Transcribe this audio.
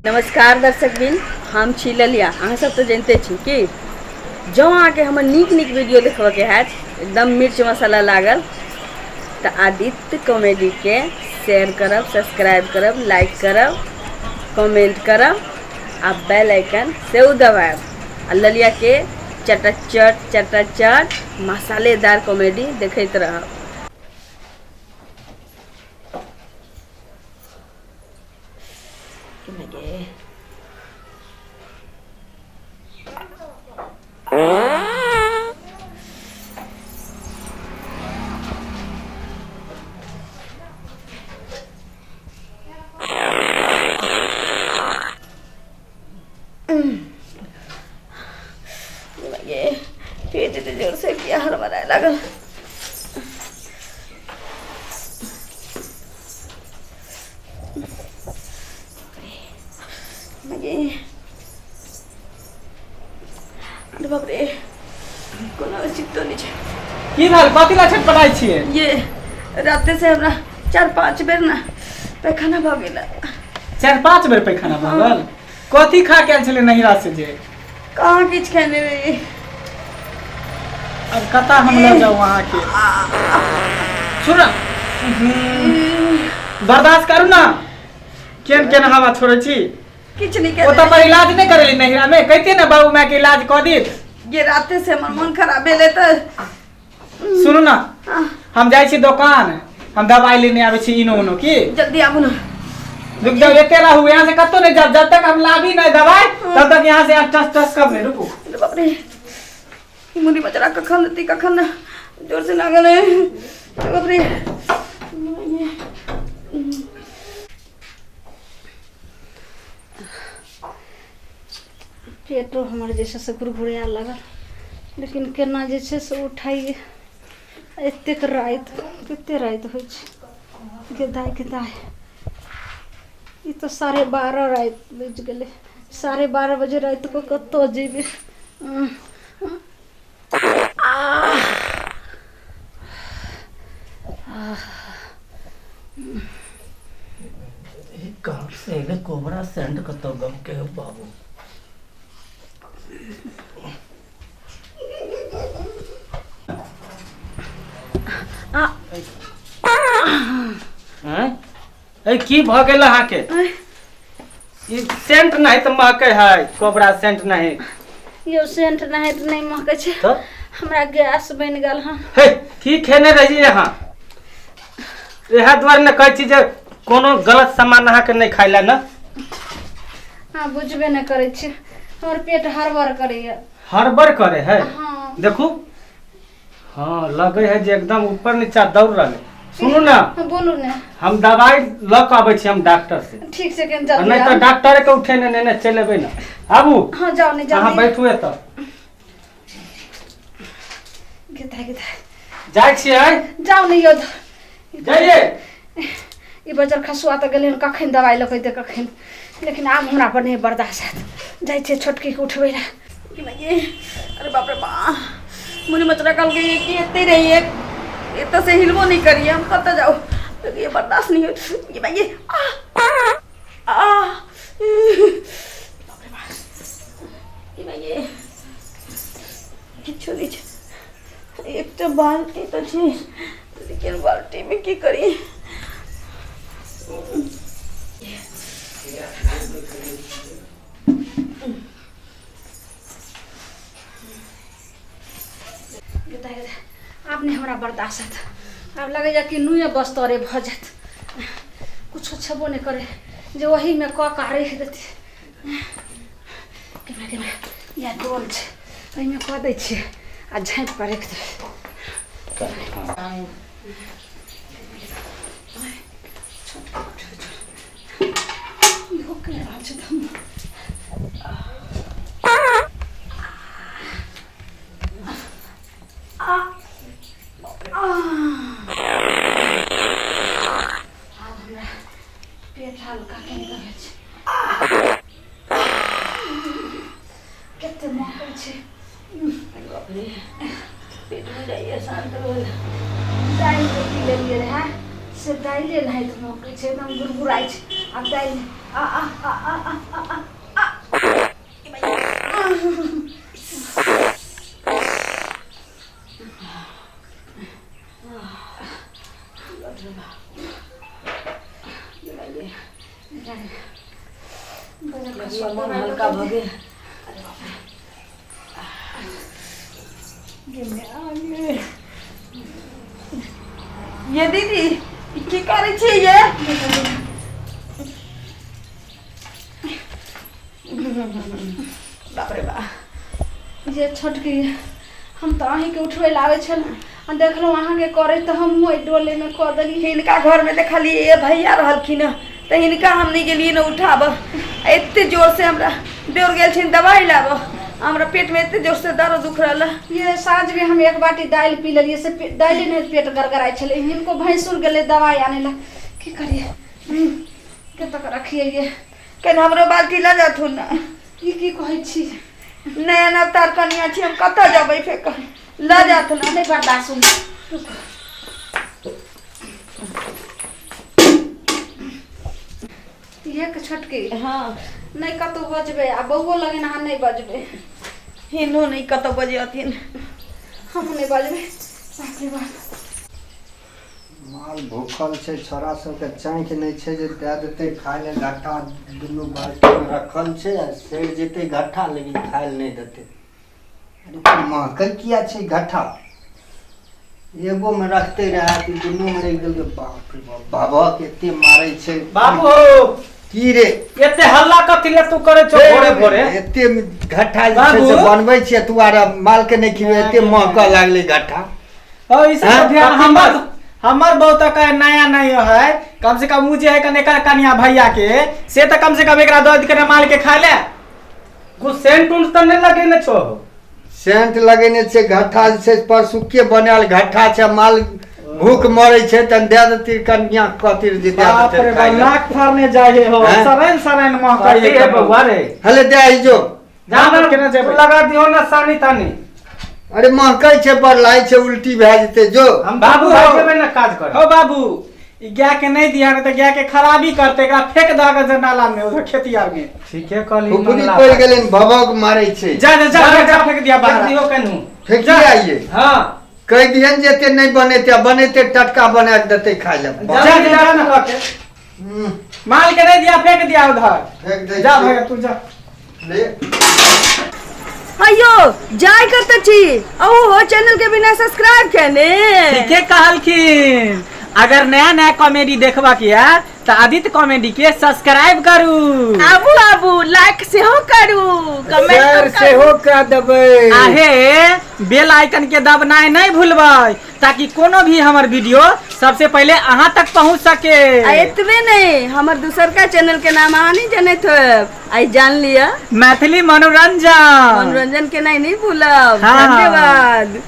नमस्कार दर्शक बिन, हम छी ललिया। अहाँ सब तो जानते छी कि जँ अहाँके हमर नीक नीक वीडियो देखबऽके हैत एकदम मिर्च मसाला लागल तऽ आदित्य कॉमेडीके शेयर करब, सब्सक्राइब करब, लाइक करब, कमेंट करब आ बेल आइकन सेहो दबायब आ ललियाके चटाचट चटाचट मसालेदार कॉमेडी देखैत रहब। पेट जोर से किया हड़बड़ाए लागल। अरे बाप रे, कोनो चित्तो नहीं छै। की भेल, कथी ला छटपटाइ छियै? ये राते से हमरा 4-5 बेर ना पैखाना भऽ गेल। 4-5 बेर पैखाना भऽ गेल? कथी खा के आयल छलै नहिरा से जे? कहाँ किछु खेने रही। अब कतऽ हम लऽ जाउ अहाँके? सुन, बर्दाश्त करू ना, केन केन हवा छोड़ै छी। किछु नहीं। ओतऽ पर इलाज नहि करेली नहिरा में? कहिते ने बाबू माय के इलाज कऽ दी। ये राते से हमर मन खराब भेलै तऽ। सुनू ना, हम जाइ छी दोकान, हम दवाई लेने आबै छी इनो उनो की। जल्दी आबू ना। रुक जाओ, एते रहू, यहाँ से कतौ नहीं जाओ। जब तक हम लाबी नहीं दवाई तब तक यहाँ से टस टस कब नहीं। रुकू। अरे बाप रे, मुड़ी मचरा कखन देती कखन ना जोर से लागल है। अरे बाप रे, पेटो हमर जे छै से गुड़गुड़ाए लागल, लेकिन केना जे छै से उठाइए? एतेक राति, कते राति होइ छै? गे दाइ, गे दाइ, ई तऽ 12:30 राति बाजि गेलै। 12:30 बजे रातिके कतऽ जेबै? कहाँ से एलै कोबरा सेंट? कतऽ गमके हौ बाबू? आँय? ए की भऽ गेल अहाँके? ई सेंट नहीं तऽ महकै है, कोबरा सेंट नहीं। यौ, सेंट नहि तऽ नहि महकै छै। तऽ हमरा गैस बनि गेल हँ। हे, की खेने रहियै अहाँ? इएह दुआरे ने कहै छी जे कोनो गलत सामान अहाँके नहि खाइ लए ने। अहाँ बुझबे नहि करै छी, हमर पेट हड़बड़ करैया। हड़बड़ करे है? हाँ। देखू, हाँ, लगे है जे एकदम ऊपर नीचा दौड़ रहल है। सुनू ना। हाँ, बोलू ने। हम दवाई लऽ कऽ आबै छी हम डॉक्टर से। ठीक छै, कनि आ जल्दी नहि तऽ आउ। डॉक्टर के उठेने नेने चलि एबै ने। आबू। हाँ, जाउ ने। अहाँ जल्दी बैठू एतऽ। गे दाइ, गे दाइ। जाइ छियै। जाउ ने यौ। जाइए। ई बजर खसुआ तऽ गेलै हन, कखन दवाइ लऽ कऽ एतै कखन? लेकिन आब हमरा पर नहि बर्दाश्त हैत। जाइ छियै छोटकीके उठबै लए। कि नहीं, अरे बाप रे बा, मुझे मचरा कल गई कि एते रहिए, एत से हिलबो नहीं करिए, हम कतऽ जाऊ? तो ये बर्दाश्त नहीं हो ये भाई, ये आ आ बाप रे बाप, ये भाई, ये किछु नहीं छै। एकटा बाल्टी तऽ छै, लेकिन बाल्टीमे की करी? गे दाइ, गे दाइ, आब नहि हमरा बर्दाश्त हैत। आब लगैए कि नुए बस्तरे भऽ जायत, कुछो छेबो नहि करै जे ओहीमे कऽ कऽ राखि देतै। केना केना इएह डोल छै, ओहिमे कऽ दै छियै आ झाँपि कऽ राखि देबै। इहो कहि रहल छै तऽ हम आब हमरा पेट हल्का कनि रहै छै। कते महकै छै। पेट में जाइए, शांत भेल। टाइम से पी लेलियै रहए, से दाइले नाहित महकै छै, एकदम गुरगुराइ छै। आब दालि आ आ आ आ आ आ आ। मन हल्का भऽ गेल। ये दीदी, ई की करै छियै ये? बाप रे बाप। जे छोटकी, हम तऽ अहीँके उठबै लए आबै छलहुँ आ देखलहुँ अहाँके करै, तऽ हमहूँ एहि डोलेमे कऽ देलियै। हिनका घरमे देखलियै ये भैया रहलखिन हँ, तऽ हिनका हम नहि गेलियै ने उठाबऽ। एते जोर से हमरा देवर गेल छिन दवाइ लाबऽ, हमरा पेटमे एते जोर से दर्द दुख रहल। ये साँझमे हम एक बाटी दालि पी लेलियै, से दालि नहि, पेट गड़गड़ाइ छलै। हिनको भैंसुर गेलै दवाइ आनै लए। की करियै, कतऽ रखियै ये? कनि हमरो बाल्टी लऽ जाथुन ने। ई की कहै छी? नया नवतार कनिया छी हम, कतऽ जेबै फेर? लऽ जाथुन। नहि बर्दाश्त होइए। इहे के छोटकी। हाँ। नहि कतहु बजबै आ बौओ लगन अहाँ नहि बजबै। हिनो नहि कतऽ बजथिन। हमहूँ नहि बजबै। बाप रे बाप। माल भूखल छै, छोरा सबके चाँकि नहि छै जे दए देतै खाय लए। घट्ठा दुनू बाल्टीमे रखल छै आ सड़ि जेतै घट्ठा, लेकिन खाय लए नहि देतै। अरे, महकै किया छै घट्ठा? एगोमे रखते रहए कि दुनूमे रखि देलकै। बाप रे बाप, भभक एते मारै छै। बाबू। की रे? एते हल्ला कथी ले तू करै छौ भोरे भोरे? एते घट्ठा जे छै से बाबू। बनबै छियै, तू आर माल के नहि खिबै? एते महकऽ लागलै घट्ठा। ओ ई सब हैं? ध्यान हमर हमर बहुत का नया नहीं है। कम से कम उ जे है कने एकर कनिया भैया के से तो कम से कम एकरा दऽ के माल के खाय ले। कुछ सेंट उंट तऽ नहि लगेने छौ? सेंट लगेने छै। घट्ठा जे छै परसुके बनायल घट्ठा छै। माल भूख मरै छै तऽ दए देतै कनिया, कथी जे दए बाप देतै रे खाय बाप, लए। नाक फाड़ने जाइ हो। हैं? सराइन सराइन महकै। कथी है बौआ रे? हले दे आई जो। जा ना। केना जेबै? तू लगा दिहो ना सानी तानी। अरे, महकै छै, बड़ लागै छै, उल्टी भए जेतै, जो। हम बाबू। बाबू भाई जेबै ने काज कर। हो बाबू, ई गाय के नहीं दिया तऽ गाय के खराबी करते। एकरा फेंक दऽ के नाला में, उधर खेती आर में। ठीके कहली। फुफुरी पड़ि गेलै, भभक मारै छै। जा जा जा जा, फेंक दिया फेंक बाहर। दिहो केनहु। फेंकी आइए। हाँ। कहि दिहन जे एते नहि बनेतै आ बनेतै, टटका बना कऽ देतै खाय लए। जा जा जा ना। माल के नहीं दिया, फेंक दिया उधर। फेंक दै जा छियै। भैया, तू जा। ले। अयो, जाय कतऽ छी? ओहो चैनल के बिना सब्सक्राइब केने? ठीके कहलखिन। अगर नया नया कॉमेडी देखबा के है तऽ आदित्य कॉमेडी के सब्सक्राइब करू। आबू आबू, लाइक सेहो करू, शेयर कमेंट सेहो कऽ देबै। आहे बेल आइकन के दबनाइ नहीं भूलबै, ताकि कोनो भी हमर वीडियो सबसे पहले अहाँ तक पहुंच सके। आ एतबे नहीं, हमर दूसरका चैनल के नाम अहाँ नहीं जनैत होब, आइ जान लिअ। मैथिली मनोरंजन। मनोरंजन के नहीं, नहीं भूलब। हाँ। धन्यवाद।